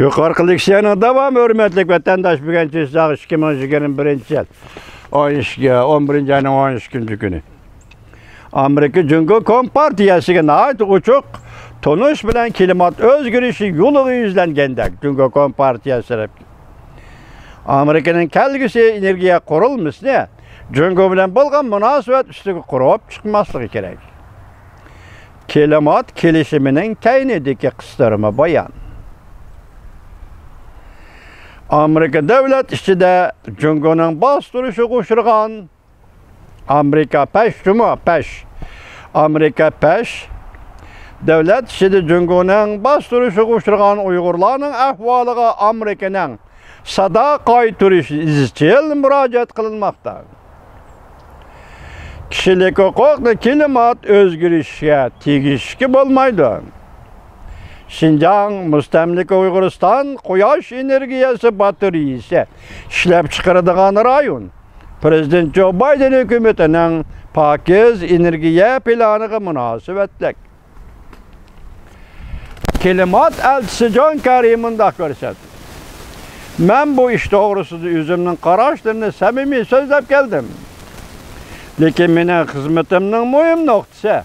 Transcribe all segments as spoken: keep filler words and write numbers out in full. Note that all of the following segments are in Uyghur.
يۇقىرىقى لېكسىيەنىڭ داۋامى، ھۆرمەتلىك ۋەتەنداش، بۈگۈن چىساغ ئىككى مىڭ يىگىرمە بىرىنچى يىل ئون ئىككى، ئون بىرىنچى ئاينىڭ ئون ئىككىنچى كۈنى. ئامېرىكا جۇڭگو كومپارتىيەسىگە ناھايىتى ئوچۇق تونۇش بىلەن كىلىمات ئۆزگىرىشى يولىغا يۈزلەنگەندەك، جۇڭگو كومپارتىيەسى تەرەپكە ئامېرىكىنىڭ كەلگۈسى ئېنېرگىيە قۇرۇلمىسىنى جۇڭگو بىلەن بولغان مۇناسىۋەت ئۈستىگە قۇرۇپ چىقماسلىقى كېرەك. كىلىمات كېلىشىمىنىڭ كەينىدىكى قىستۇرما بايان. ئامېرىكا دۆلەت ئىچىدە جۇڭگونىڭ باستۇرۇشىغا ئۇچرىغان، ئامېرىكا پەش، جۇمۇ پەش. ئامېرىكا پەش. دۆلەت ئىچىدە جۇڭگونىڭ باستۇرۇشىغا ئۇچرىغان ئۇيغۇرلارنىڭ ئەھۋالىغا ئامېرىكىنىڭ سادا قايتۇرۇشى ئىزچىل مۇراجىئەت قىلىنماقتا. كىشىلىك ھوقۇقنى كىلىمات ئۆزگىرىشىگە تېگىشكە بولمايدۇ. شىنجاڭ، مۇستەملىكە ئۇيغۇرىستان قۇياش ئېنېرگىيەسى باتارېيىسى ئىشلەپچىقىرىدىغان رايون. پىرېزىدېنت جو بايدېن ھۆكۈمىتىنىڭ پاكىز ئېنېرگىيە پىلانىغا مۇناسىۋەتلىك. كىلىمات ئەلچىسى جون كېررى مۇنداق كۆرسەتتى: مەن بۇ ئىش توغرىسىدا ئۆزۈمنىڭ قاراشلىرىنى سەمىمىي سۆزلەپ كەلدىم. لېكىن مېنىڭ خىزمىتىمنىڭ مۇھىم نۇقتىسى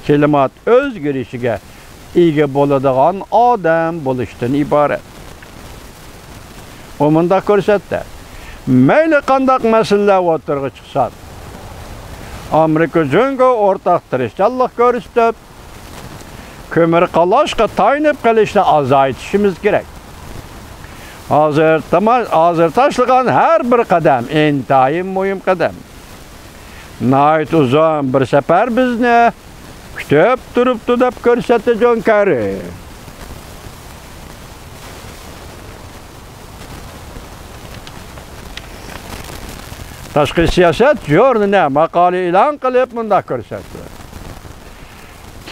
كىلىمات ئۆزگىرىشىگە ئىگە بولىدىغان ئادەم بولۇشتىن ئىبارەت. ئۇ مۇنداق كۆرسەتتى: مەيلى قانداق مەسىلىلەر ئوتتۇرىغا چىقسا، ئامېرىكا جۇڭگو ئورتاق تىرىشچانلىق كۆرسىتىپ، كۆمۈر قالاشقا تايىنىپ قېلىشنى ئازايتىشىمىز كېرەك. ھازىر تاما-، ھازىر تاشلىغان ھەر بىر قەدەم ئىنتايىن مۇھىم قەدەم. ناھايىتى ئۇزۇن بىر سەپەر بىزنى كۈتۈپ تۇرۇپتۇ، دەپ كۆرسەتتى جون كېررى. تاشقى سىياسەت ژۇرنىلى ماقالە ئېلان قىلىپ مۇنداق كۆرسەتتى: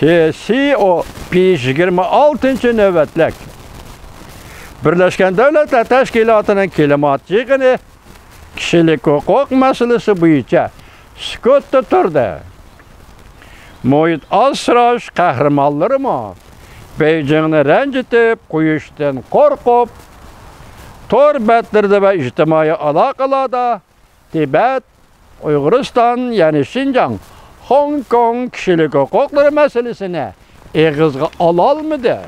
كې سى ئو پى يىگىرمە ئالتىنچى نۆۋەتلىك بىرلەشكەن دۆلەتلەر تەشكىلاتىنىڭ كىلىمات يىغىنى كىشىلىك ھوقۇق مەسىلىسى بويىچە سۈكۈتتە تۇردى. مۇھىت ئاسراش قەھرىمانلىرىمۇ بېيجىڭنى رەنجىتىپ قويۇشتىن قورقۇپ، تور بەتلىرىدە ۋە ئىجتىمائىي ئالاقىلاردا تىبەت، ئۇيغۇرىستان، يەنى شىنجاڭ، خوڭكوڭ كىشىلىك ھوقۇقلىرى مەسىلىسىنى ئېغىزغا ئالالمىدى.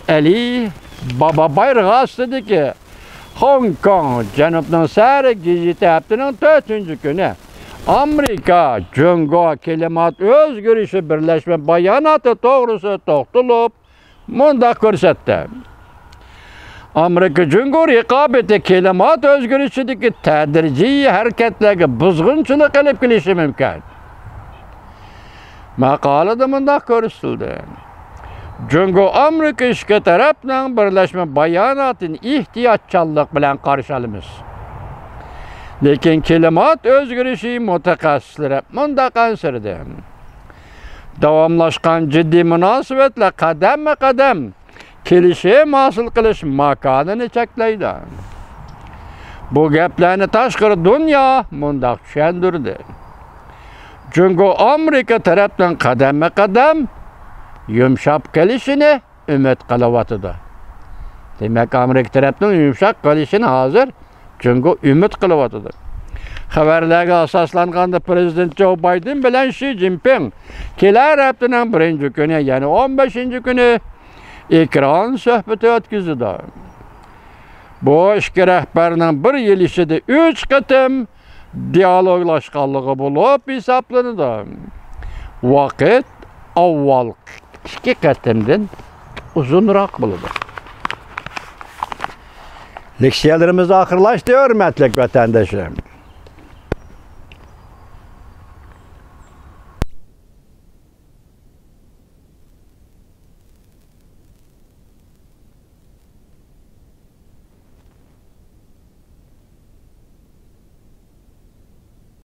ئەلى بابا بايرىقى ئاستىدىكى خوڭكوڭ جەنۇبنىڭ سەھىرى گېزىتى ھەپتىنىڭ تۆتىنچى كۈنى ئامېرىكا جۇڭگو كىلىمات ئۆزگىرىشى بىرلەشمە باياناتى توغرىسىدا توختىلىپ، مۇنداق كۆرسەتتى: ئامېرىكا جۇڭگو رىقابىتى كىلىمات ئۆزگىرىشىدىكى تەدرىجىي ھەرىكەتلەرگە بۇزغۇنچىلىق ئېلىپ كېلىشى مۇمكىن. ماقالىدە مۇنداق كۆرسىتىلدى: جۇڭگو ئامېرىكا ئىككى تەرەپنىڭ بىرلەشمە باياناتىنى ئېھتىياتچانلىق بىلەن قارشى ئالىمىز. لېكىن كىلىمات ئۆزگىرىشى مۇتەخەسسىسلىرى مۇنداق ئەنسىرىدى: داۋاملاشقان جىددىي مۇناسىۋەتلەر قەدەممۇ قەدەم كېلىشىم ھاسىل قىلىش ماكانىنى چەكلەيدۇ. بۇ گەپلەرنى تاشقىرى دۇنيا مۇنداق چۈشەندۈردى: جۇڭگو ئامېرىكا تەرەپنىڭ قەدەممۇ قەدەم يۇمشاپ قېلىشىنى ئۈمىد قىلىۋاتىدۇ. دېمەك، ئامېرىكا تەرەپنىڭ يۇمشاق قېلىشىنى ھازىر جۇڭگو ئۈمىد قىلىۋاتىدۇ. خەۋەرلەرگە ئاساسلانغاندا، پىرېزىدېنت جو بايدېن بىلەن شى جىنپىڭ كېلەر ھەپتىنىڭ بىرىنچى كۈنى، يەنى ئون بەشىنچى كۈنى ئېكران سۆھبىتى ئۆتكۈزىدۇ. بۇ ئىككى رەھبەرنىڭ بىر يىل ئىچىدە ئۈچ قېتىم دىئالوگلاشقانلىقى بولۇپ ھېسابلىنىدۇ. ۋاقىت ئاۋۋالقى ئىككى قېتىمدىن ئۇزۇنراق بولىدۇ. لېكسىيەلىرىمىز ئاخىرلاشتى، ھۆرمەتلىك ۋەتەنداشلىرىم.